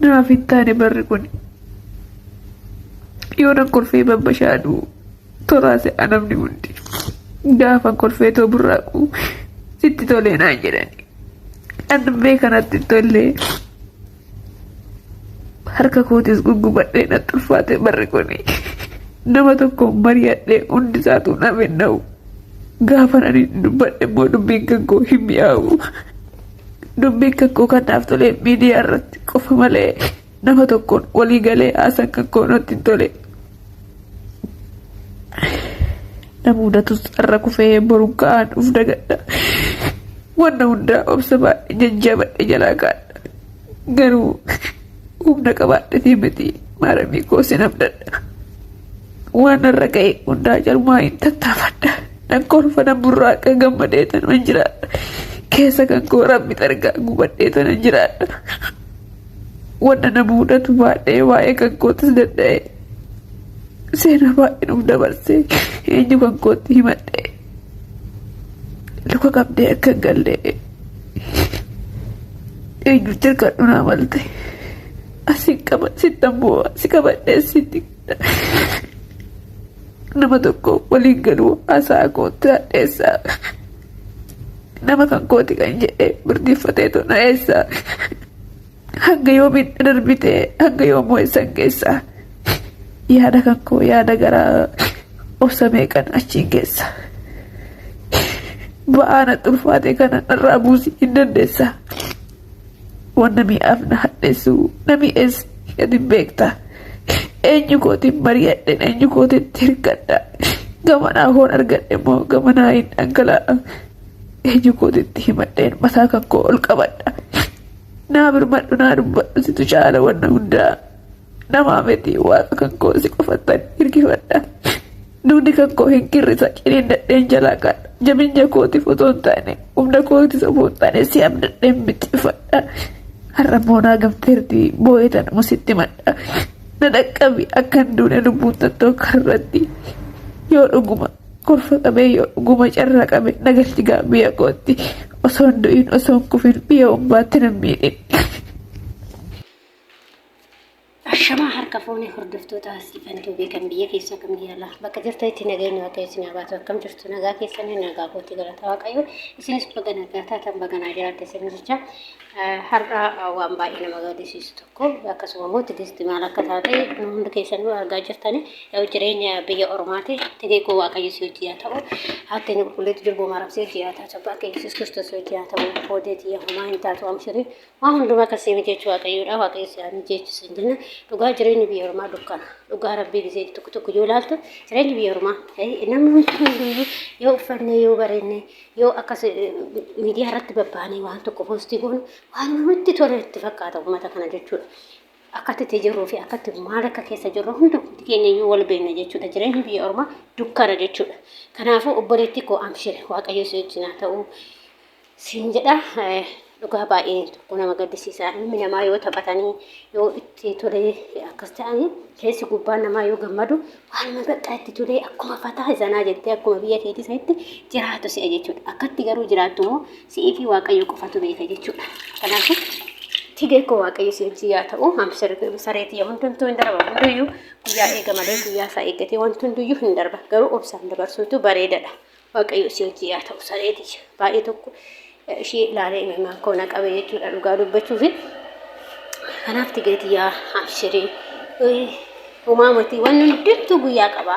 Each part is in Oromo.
Naaf hin taane barri kun. Yoo nan kolfee babbashaadu tolaa se'a namni hundi. Gaafan kolfee too burraaqu sitti tolee naan jedhani. An beeka natti hin tolle. Harka kootis guggubadhee natti ulfaate barri kuni. Nama tokkoon mari'adhee hundi isaatuu naaf hin dha'u. Gaafan ani dubbadhe immoo dubbiin kan koo hin mi'aawu. Dubbiin kan koo kan naaf tole miidiyaa irratti qofa malee nama tokkoon walii galee haasaan kan koo natti hin tole. Na mudatus har'a kufee boruun ka'aan uf dagadha. Wanna hundaa obsa baadhe jajjabadhe jalaa kaadha. Garuu humna qabaadhetii miti maaramii koo sin abdadha. Waan narra ga'e hundaa jalmaa hin tattaafadha. Nan kolfa nan burraaqa gammadee tanan jiraadha. Keessa kan koo rabbi targaa gubadhee tanan jiraadha. Wanna na mudatu baadhee waa'ee kan kootis danda'e. Seenaa baay'ee nuuf dabarsee eenyu kan kootti himadhe. Luka qabdee akka hin galle eenyutti hirkadhu naa malte. Asin qaba sittan bu'a si qabadhee sitti nama tokko waliin galuu haasaa kootti hadheessaa. Nama kan kooti kan jedhe birdiiffateetu na eessa. Hanga yoomiin na darbite hanga yoomuu eessan geessa. Yaada kan koo yaada garaa obsa meeqan achiin geessa. Ba'aa natti ulfaate kana narraa buusi hin dandeessa. Wanna mi'aaf na hadheessu na mi'eessi gadi beekta. Eenyu kootiin mari'adhe eenyu kootiin hirkadha. Gamanaa hoon argadhe immoo gamanaa hin dhangala'a. Eenyu kootitti himadheen mataa kan koo ol qabadha. Naa birmadhu naa dubbadhu situ caala wanna hundaa. Namaa miti waaqa kan koo si qofattan hirkifadha. Dugdi kan koo hin kirrisa ciniinnadheen jalaa kaadha. Jabeenya kootiif otoo hin taane humna kootiif otoo hin taane si abdadheen mixxifadha. Har'a immoo naa gamteerti boo'ee tanuma sitti madha. Na dhaqqabi akka hin duune lubbuun tattoo karratti. Yoo dhuguma kolfa qabee yoo dhuguma carraa qabe na galchi gaa biyya kootti. Osoo hin du'in osoo hin kufin biyya umbaatti nan miidhin. Ashamaa harka fuunee hordoftoota Siifan Tuubee kan biyya keessaa kan biyya alaa bakka jirtanitti nageenyi waaqayyo isin haa baatu akkam jirtu nagaa keessanii nagaa kootii galata waaqayyo isinis baga nagaa taatan baga naa jiraatte isin jecha har'a waan baay'ee nama gaddisiisu tokko akkasuma immoo tigisti maal akka taate nu hundi keessanuu argaa jirtani yoo jireenya biyya ormaati tigee koo waaqayyo si hojii haa ta'u haatti inni qulqulleetti durboo maaram si hojii haa taatu abbaa keenya yesuus kiristoos si hojii haa ta'u hoodeetii homaa hin taatu amshirii Waan hundumaa kan sii mijeechu Waaqayyoodha. Waaqayyo si haa mijeechu siin jenna. Dhugaa jireenyi biyya ormaa dukkana. Dhugaa rabbii gisee tokko tokko yoo ilaaltu jireenyi biyya ormaa namni hunduyyuu yoo uffanne yoo bareenne yoo akkas miidiyaa irratti babbaanee waan tokko poostii goonu waan namatti tole itti fakkaata uummata kana jechuudha. Akkatti itti jirruu fi akkatti maal akka keessa jirru hundumti keenya iyyuu wal beekna jechuudha. Jireenyi biyya ormaa dukkana jechuudha. Kanaafuu obboleettii koo amshire Waaqayyo si wajjin haa ta'u. siin jedha dhugaa baay'ee tokko nama gaddisiisa ilmi namaa yoo taphatanii yoo itti tolee akkas ta'anii keessi gubbaan namaa yoo gammadu waanuma bakka itti tolee akkuma fataa zanaa jettee akkuma biyya keetii sanitti jiraatu si'a jechuudha akkatti garuu jiraattu immoo si'ii fi waaqayyo qofatu beeka jechuudha kanaafuu tigee koo waaqayyo si wajjin yaa ta'u sareetii hundumtuu hin darba hunduyyuu guyyaa eega malee guyyaa isaa eeggatee wanti hunduyyuu hin darba garuu obsaan dabarsuutu bareedadha. Waaqayyo si hojii yaa ta'u saree tiyya. Baay'ee tokko ishee ilaalee imimmaan koo na qabe jechuudha dhugaa dubbachuufi. Kanaaf tigee tiyyaa abshirii homaa miti wanni hundumtuu guyyaa qaba.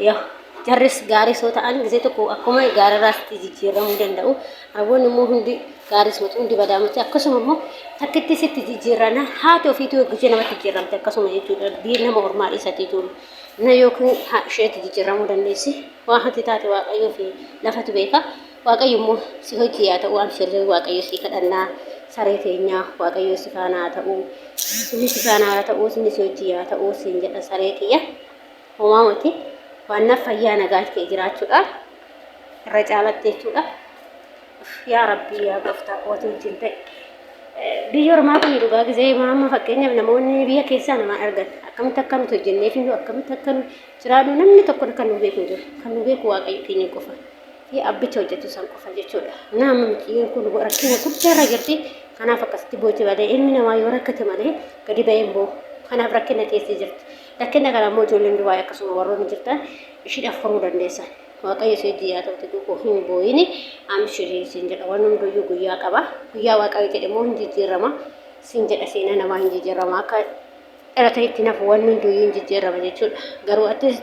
Yaa jarris gaaris yoo ta'an gisee tokko akkuma gaararraas itti jijjiiramuu danda'u. Arboonni immoo hundi gaaris miti hundi badaa miti akkasuma immoo takkitti sitti jijjiirrana haati ofiituu gisee namatti jijjiiramte akkasuma jechuudha. Biyya nama ormaa dhiisati jiru. Na yookiin isheetti jijjiiramuu dandeessi. Waan hati taate Waaqayyoo fi lafatu beeka. Waaqayyo immoo si hojii haa ta'u amshirri Waaqayyo si kadhannaa saree teenyaa Waaqayyo si faana haa ta'u. Inni si faana haa ta'u inni si hojii haa ta'u siin jedha saree tiyya. Homaa miti waan naaf fayyaa nagaa ta'e jiraachuudha. Irra caalatti jechuudha. Yaa Rabbii yaa gooftaa kootu wajjin ta'e. Biyya ormaa kun dhugaa gisee amma fakkeenyaaf namoonni biyya keessaa nama argan akkamitti akka nuti hojjennee fi akkamitti akka nu jiraannu namni tokko kan nu beeku hin jiru. Kan nu beeku Waaqayyo keenya qofa fi abbicha hojjetu san qofa jechuudha. Nama mucayyoon kun rakkina guddaa irra jirti. Kanaaf akkasitti boochi malee ilmi namaa yoo rakkate malee gadi ba'ee hin boo'u. Kanaaf rakkina keessa jirti. Rakkina kana immoo ijoolleen Dubaay akkasuma warroonni jirtan ishiidhaaf furuu dandeessan. Waaqayyo si wajjin yaa ta'u tiguu koo hin boo'ini amshirii siin jedha. Waan hunduyyuu guyyaa qaba. Guyyaa Waaqayyo jedhe immoo hin jijjiirama siin jedha seenaa namaa hin jijjiirama akka dhalatanitti nafu waan hunduyyuu hin jijjiirama jechuudha. Garuu atis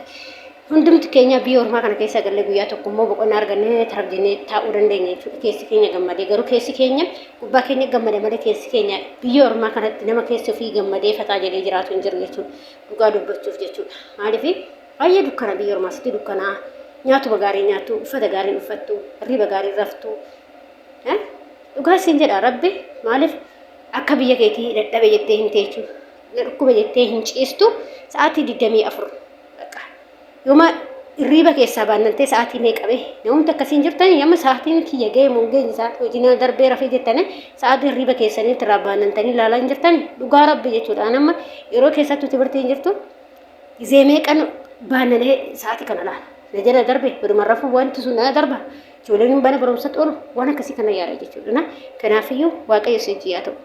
hundumti keenya biyya ormaa kana keessa galee guyyaa tokko immoo boqonnaa argannee taraf jennee taa'uu dandeenya jechuudha. Keessi keenya gammadee garuu keessi keenya gubbaa keenya gammade malee keessi keenya biyya ormaa kanatti nama keessi ofii gammadee fataa jedhee jiraatu hin jiru jechuudha. Dhugaa dubbachuuf jechuudha. Maaliif baay'ee dukkana biyya ormaa sitti dukkanaa nyaatuma gaarii nyaattu uffata gaarii uffattu hirriba gaarii raftu. Dhugaa siin jedha rabbi maaliif akka biyya keetii dadhabe jettee hin teechu na dhukkuba jettee hin ciistu sa'aatii 24 bakka yooma hirriiba keessaa baannantee sa'aatii meeqa bee namoonni akkasiin jirtanii amma sa'aatiin kiyya ga'e moo hin geenye sa'aatii hojii na darbee rafee jettanii sa'aatii hirriiba keessanii irraa baannantanii ilaalaa hin jirtanii dhugaa rabbi jechuudha amma yeroo keessattuu timirtii hin jirtu Gizee meeqan baananee sa'aatii kana laala. Na jala darbe oduma rafuu wanti sun na darba. Ijoolleen mana barumsatti oolu waan akkasii kana yaada jechuudha. Kanaafiyyuu Waaqayyo si wajjin haa ta'u.